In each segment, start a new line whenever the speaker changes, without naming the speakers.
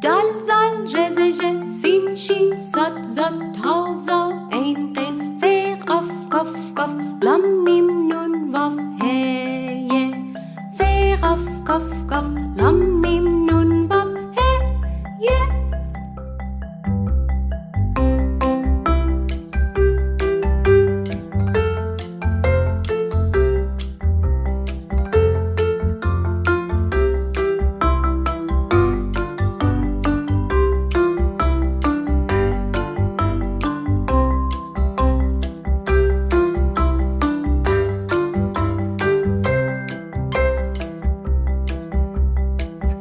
دال زال ر ز ژ سین شین صاد ضاد تا ظا عین غین ف قاف کاف کاف لام میم نون واو ه ی. ف قاف کاف کاف لام میم نون واو ه ی.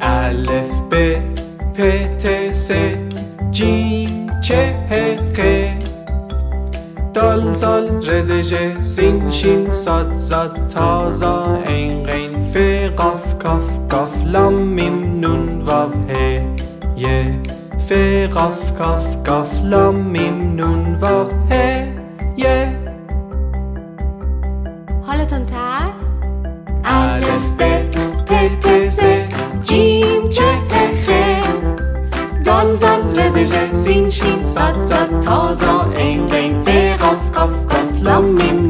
الف ب پ ت س جیم چ ه خ دال زال ر ز ژ سین شین صاد ضاد تا ظا عین غین ف قاف کاف کاف لام میم نون واو ه ی. ف قاف کاف کاف لام میم نون واو ه ی.
حالا تندتر.
الف ب پ ت س جیم چ ه خ دال زال ر ز ژ سین شین صاد ضاد تا ظا عین غین ف قاف کاف کاف لام میم.